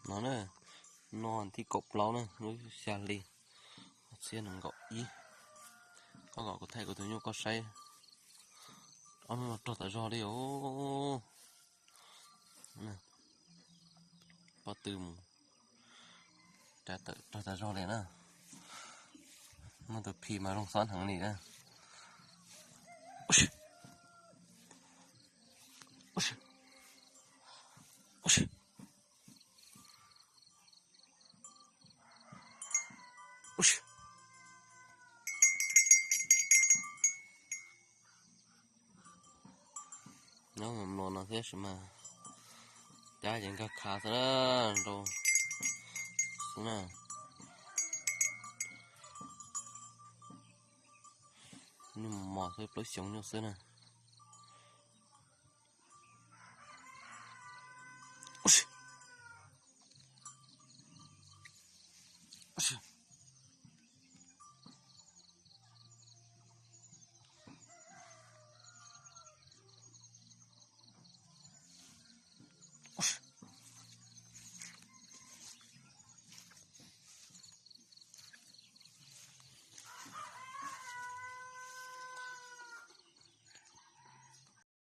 No na, no thib kaum plaub na, lub xya hli, txhiab nees nkaum ib. Koj kom kuv thaij kuv tus nyuj koj saib. Ob hnub no rog tas zog li os. Pob tw mus, rog tas zog li na. Muaj tus phim mas zoo xob heev li na. Nyob mus mluas no thiab sis mas cab ces nkag khav xwb na, nrau xwb na. Nyuj mos xwb, plaub xyoov nyuj xwb na.